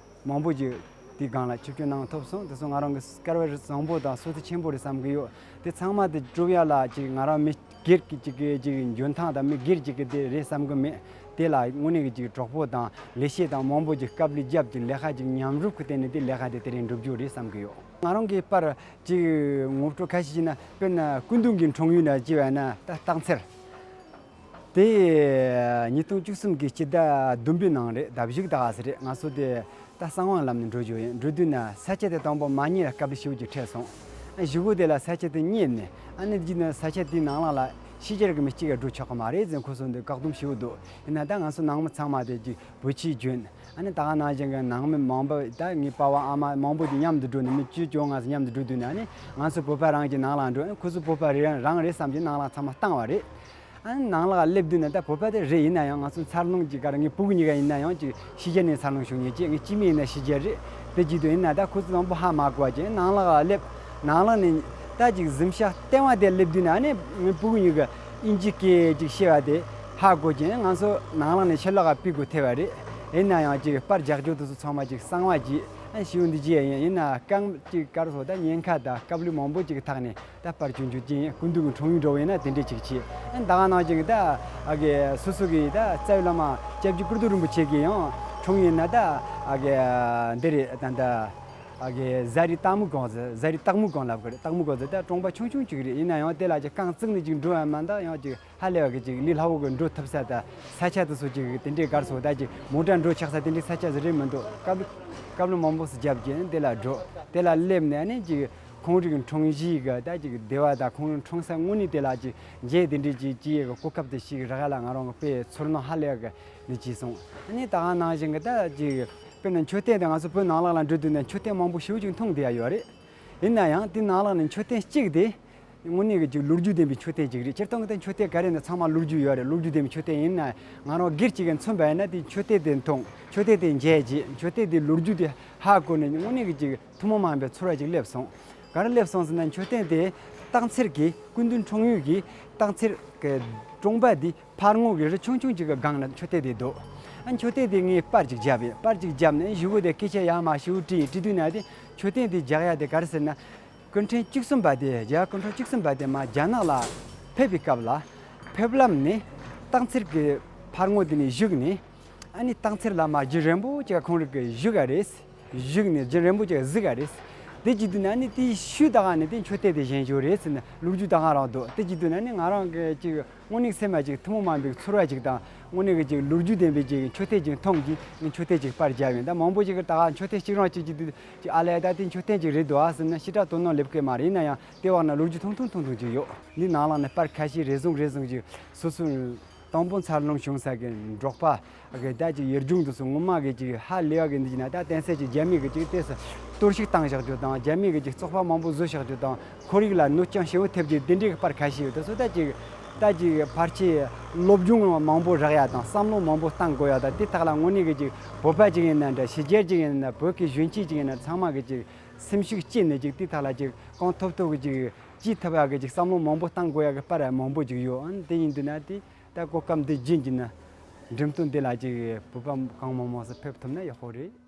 མང་པོ་ཅིག་དེའི་སྒང་ལ་ཆིབས་བསྒྱུར་གནང་ཐུབ་སོང་། དེ་ཚོ་ང་རང་གི་སྐལ་བ་བཟང་པོ་དང་སོ་ཐུ་ཆེན་པོ་རེད་བསམ་གི་ཡོད། དེ་ཚང་མ་དེ་སྒྲུབ་ཡ་ལ་ཅིག་ང་རང་མི་སྒེར་གྱི་ཅིག་གི་ཅིག་འཇོན་ཐང་དང་མི་སྒེར་ཅིག་གི་དེ་རེད་བསམ་གི་མེད། དེ་ལ་དངོས་གནས་ཀྱི་ཅིག་གྲོགས་པོ་དང་ལས་བྱེད་དང་མང་པོ་ཅིག་དཀའ་ལས་བརྒྱབ་ཅིག་ལས་ཀ་ཅིག་མཉམ་རུབ་ཀྱི་སྟེང་ནས་དེ་ལས་ཀ་དེ་དེ་རིང་འགྲུབ་རྒྱུ་རེད་བསམ་གི་ཡོད། ང་རང་གི་པར་ཅིག་ངོ་སྤྲོད་ཁ་ཤས་བྱས་ན། དཔེར་ན་སྐུ་མདུན་གྱི་འཁྲུངས་ཡུལ་ན་ཅིག་བས་ན་ད་སྟག་འཚེར། དེ་ཉིས་སྟོང་བཅུ་གསུམ་གྱི་སྤྱི་ཟླ་བདུན་པའི་ནང་རེད། ཟླ་བཞི་གི་ཟླ་ག་ཟེར་རེད། ང་ཚོ་དེ་ད་གསང་བའི་ལམ་ནས་འགྲོ་རྒྱུ་ཡིན། འགྲོ་དུས་ན་ས་ཆ་དེ་དང་པོ་མ་རྙེད་ལ་སྐབས་ཞེ་པོ་ཅིག་འཕྲད་སོང་། ཨ་གཞུག་གུ་དེ་ལ་ས་ཆ་དེ་རྙེད་ནས། ཨ་ནི་རྗེས་ན་ས་ཆ་དེའི་ནང་ལོགས་ལ་ཕྱི་རྒྱལ་གྱི་མི་གཅིག་ཡང་འགྲོ་ཆོག་གི་མ་རེད་ཟེར་ཁོ་ཚོ་འདི་བཀག་སྡོམ་ཞེ་པོ་འདུག། ཡིན་ན་ད་ང་ཚོ་ནང་མི་ཚང་མ་དེ་ཅིག་བོད་ཆས་གྱོན། ཨ་ནི་ད་ག་ནང་བཞིན་གྱི་ནང་མི་མང་པོ། ད་ངའི་པ་ཕ་ཨ་མ་མང་པོ་དེ་མཉམ་དུ་འགྲོ་ནས་མི་བཅུ་བཅོ་ལྔ་ཙམ་མཉམ་དུ་འགྲོ་དུས་ན། ཨ་ནི་ང་ཚོ་བོད་པ་རང་གི་ནང་ལ་འགྲོ། ཨ་ནི་ཁོ་ཚོ་བོད་པ་རེད་རང་རེད་བསམ་གྱི་ནང་ལ་ཚང་མ་བཏང་བ་རེད། ཨ་ནི་ནང་ལ་སླེབས་དུས་ན་ད་བོད་པ་དེ་རེད། ཡིན་ན་ཡང་ང་ཚོ་འཚར་ལོངས་ཀྱི་ག་རེ། ངའི་སྤུ་གུ་གཉིས་ཀ་ཡིན་ན་ཡང་ཅིག་ཕྱི་རྒྱལ་ནས་འཚར་ལོངས་བྱུང་མཁན་ཅིག། ངའི་སྐྱེ་དམན་ཡིན་ན་ཕྱི་རྒྱལ་རེད། དེ་བྱེད་དུས་ཡིན་ན་ད་ཁོ་ཚོ་དང་པོ་ཧ་མ་གོ་བ་ཅིག་ནང་ལ་སླེབས། ནང་ལ་ནས་ད་ཅིག་གཟིམ་ཤག་སྟེང་བ་དེ་སླེབས་དུས་ན། ཨ་ནི་ངའི་སྤུ་གུ་གཉིས་ཀ་དབྱིན་ཇི་སྐད་ཅིག་བཤད་པ་དེ་ ཧ་གོ་ཅིང་ང་ཚོ་ནང་ལོགས་ནས་ཕྱི་ལོགས་ལ་ཕུད་དགོས་ཐེ་བ་རེད། ཡིན་ན་ཡང་ཅིག་པར་རྒྱག་རྒྱུ་དེ་ཚོ་ཚང་མ་ཅིག་གསང་བ་ཅིག་ཨ་ཞིའུ་འདི་ཅི་ཡིན་ཡིན་ན་རྐང་ཅིག་དཀར་སོ་ད་ཉེན་ཁ་དང་དཀའ་ལས་མང་པོ་ཅིག་ཐག་ནས་ད་པར་བྱུང་རྒྱུ་ཅིག་ཡིན། སྐུ་མདུན་གྱི་འཁྲུངས་ཡུལ་འགྲོ་བ་ཡིན་ན་དེ་འདྲས་ཅིག་བྱས། ཨ་ད་ག་ནང་བཞིན་གྱི་ད་ཨ་གི་སོ་སོ་གི་ད་རྩ་བའི་བླ་མ་སྐྱབས་རྗེ་ཀིརྟི་རིན་པོ་ཆེ་གི་ཡང་འཁྲུངས་ཡིན་ན་ད་ཨ་གི་འདི་རེད། ད་ད་ཨ་གི་ཟ་རི་སྟག་མོ་སྒང་ཟེར། ཟ་རི་སྟག་མོ་སྒང་ལབ་གི་རེད། སྟག་མོ་སྒང་ཟེར་ད་གྲོང་པ་ཆུང་ཆུང་ཅིག་རེད། ཡིན་ན་ཡང་དེ་ལ་ཅིག་རྐང་བཙུགས་ནས་ཅིག་འགྲོ་ཡ་མ་ད་ཡང་ཅིག་ཧ་ལས་པ་གི་ཅིག་ལས་སླ་བོ་གི་འགྲོ་ཐུབ་ས་ད་ས་ཆ་དེ་ཚོ་ཅིག་དེ་འདྲའི་སྒར་སོ་ད་ཅིག་མོ་ཊ་འགྲོ་ཆགས་ས་དེ་འདྲའི་ས་ཆ་ཟིག་རེད་མི་འདུག་སྐབས་སྐབས་ལ་མང་པོ་སུ་རྒྱབ་ཀྱིན་དེ་ལ་འགྲོ། དེ་ལ་སླེབས་ནས་ནི་ཅིག་ཁོང་རིགས་འཁྲུངས་གཞིས་གི་ད་ཅིག་སྡེ་བ་ད་ཁོང་རིགས་འཁྲུངས་ས་དངོས་གནས་དེ་ལ་ཅིག་མཇལ་དེ་འདྲའི་ཅིག་ཅིག་གི་གོ་སྐབས་དེ་ཞིག་རག་ཡ་ལ་ང་རང་གི་དཔེ་ཚོར་སྣང་ཧ་ལས་པ་གི་ནི་ཅིག་སོང་། ཨ་ནི་ད་ག་ནང་བཞིན་གི་ད་ཅིག་དཔེར་ན་མཆོད་རྟེན་དེ་ང་ཚོ་བོད་ནང་ལོགས་ལ་འགྲོ་དུས་ན་མཆོད་རྟེན་མང་པོ་ཞེ་པོ་ཅིག་མཐོང་བསྡད་ཡ་ཡོད་རེད། ཡིན་ན་ཡང་དེ་ནང་ལོགས་ནས་མཆོད་རྟེན་གཅིག་དེ། དངོས་གནས་ཀྱི་ཅིག་ལོ་རྒྱུས་ལྡན་པའི་མཆོད་རྟེན་ཅིག་རེད། སྤྱིར་བཏང་གི་ད་མཆོད་རྟེན་ག་རེ་ན་ཚང་མ་ལོ་རྒྱུས་ཡོད་རེད། ལོ་རྒྱུས་ལྡན་པའི་མཆོད་རྟེན་ཡིན་ན་ང་རང་སྒེར་གཅིག་གིས་མཚོན་པ་ཡིན་ན་དེ་མཆོད་རྟེན་དེ་མཐོང་། མཆོད་རྟེན་དེ་མཇལ་རྗེས་མཆོད་རྟེན་དེའི་ལོ་རྒྱུས་དེ་ཧ་གོ་ནས་དངོས་གནས་ཀྱི་ཅིག་ཐུན་མོང་མ་ཡིན་པའི་ཚོར་བ་ཅིག་སླེབས་སོང་། ག་རེ་སླེབས་སོང་ཟེར་ན་མཆོད་རྟེན་དེ་སྟག་འཚེར་གྱི་སྐུ་མདུན་འཁྲུངས་ཡུལ་གྱི་སྟག་འཚེར་གྱི་གྲོང་པ་དེ་ཕར་ངོས་ཀྱི་རི་ཆུང་ཆུང་ཅིག་གི་སྒང་ན་མཆོད་རྟེན་དེ་འདུག་ཨ་མཆོད་རྟེན་དེ་ངས་པར་ཅིག་བརྒྱབ་ཡིན། པར་ཅིག་བརྒྱབ་ནས་གཞུག་གུ་དེ་སྐད་ཆ་ཡར་མར་ཞེ་པོ་དྲིས་ཡིན། དྲིས་དུས་ན་དེ་མཆོད་རྟེན་དེ་རྒྱག་ཡ་དེ་ག་རེ་ཟེར་ན། སྐུ་ཕྲེང་བཅུ་གསུམ་པ་དེ་རྒྱལ་བ་སྐུ་ཕྲེང་བཅུ་གསུམ་པ་དེ་མར་རྒྱ་ནག་ལ་ཕེབས་པའི་སྐབས་ལ་ཕེབས་ལམ་ནས་སྟག་འཚེར་གྱི་ཕར་ངོས་དེ་ནས་བཞུགས་ནས་ཨ་ནི་སྟག་འཚེར་ལ་མར་རྒྱུན་རིང་པོ་ཅིག་ཁོང་རིགས་ཀྱིས་བཞུགས་ཡ་རེད། བཞུགས་ནས་རྒྱུན་རིང་པོ་ཅིག་གཟིགས་ཡ་རེད། དེ་བྱེད་དུས་ན་ཨ་ནི་དེའི་ཤུལ་ད་ག་ནས་དེ་མཆོད་རྟེན་དེ་བཞེངས་རྒྱུ་རེད་ཟེར་ནས་ལོ་རྒྱུས་ད་ག་རང་འདུག་དེ་བྱེད་དུས་ན་ཨ་ནི་ང་རང་གི་ཅིག་དངོས་གནས་སེམས་ལ་ཅིག་ཐུན་མོང་མ་ཡིན་པའི་ཚོར་བ་ཅིག་དང་དངོས་གནས་ཀྱི་ཅིག་ལོ་རྒྱུས་ལྡན་པའི་ཅིག་མཆོད་རྟེན་ཅིག་མཐོང་རྗེས་ངས་མཆོད་རྟེན་ཅིག་པར་བརྒྱབ་ཡིན། ད་མང་པོ་ཅིག་གིས་ད་ག་མཆོད་རྟེན་གཅིག་རང་ཅིག་བྱེད་དུས་ཅིག་ཨ་ལས་ད་དེ་མཆོད་རྟེན་ཅིག་རེད་འདུག་ཨ་ཟེར་ན་ཕྱི་དྲགས་དོ་སྣང་སླེབས་ཀྱི་མ་རེད། ཡིན་ན་ཡང་དེ་བར་ན་ལོ་རྒྱུས་ཐུང་ཐུང་ཐུང་ཐུང་ཅིག་ཡོད། འདི་ནང་ལོགས་ནས་པར་ཁ་ཤས་རེ་ཟུང་རེ་ཟུང་ཅིག་སོ་སོའི་དང་པོ་འཚར་ལོངས་བྱུང་ས་གི་འབྲོག་པ་གི་ད་ཅིག་ཡུལ་ལྗོངས་འདི་ཚོ་ངོ་མ་གི་ཅིག་ཧ་ལས་པ་གི་འདི་ཅིག་ན་ད་གཏན་སྲིད་ཅིག་རྒྱ་མི་གི་ཅིག་ཏོག་ཙམ་གཏོར་བཤིག་བཏང་བཞག་རྒྱུ་དང་རྒྱ་མི་གི་ཅིག་བཙོག་པ་མང་པོ་བཟོས་བཞག་རྒྱུ་དང་ཁོར་ཡུག་ལ་གནོད་རྐྱེན་ཞེ་པོ་ཐེབས་རྒྱུ་དེ་འདྲའི་གི་པར་ཁ་ཤས་ཡོད། དེ་ཚོ་ད་ཅིག་ད་ཅིག་ཕལ་ཆེར་སློབ་སྦྱོང་མང་པོ་རག་ཡ་དང་བསམ་བློ་མང་པོ་བཏང་དགོས་ཡ་དང་དེ་དག་ལ་དངོས་གནས་གི་ཅིག་བོད་པ་ཅིག་ཡིན་ན་འདྲ་ཕྱི་རྒྱལ་ཅིག་ཡིན་ན་བོད་ཀྱི་གཞོན་སྐྱེས་ཅིག་ཡིན་ན་ཚང་མ་གི་ཅིག་སེམས་ཤུགས་སྐྱེད་ནས་ཅིག་དེ་དག་ལ་ཅིག་གང་ཐུབ་ཐུབ་གི་ཅིག་ཅིག་ཐུབ་ཡག་གི་ཅིག་བསམ་བློ་མང་པོ་བཏང་དགོས་ཡག་གི་པར་མང་པོ་ཅིག་ཡོད། ཨ་ནི་དེ་ཡིན་དུས་ན་དེ་ད་གོ་སྐབས་འདི་བརྒྱུད་ཀྱི་ན་འགྲེམས་སྟོན་འདི་ལ་ཅིག་བོད་པ་གང་མང་མང་ཞིག་ཕེབས་ཐུབ་ན་ཡག་པོ་རེད།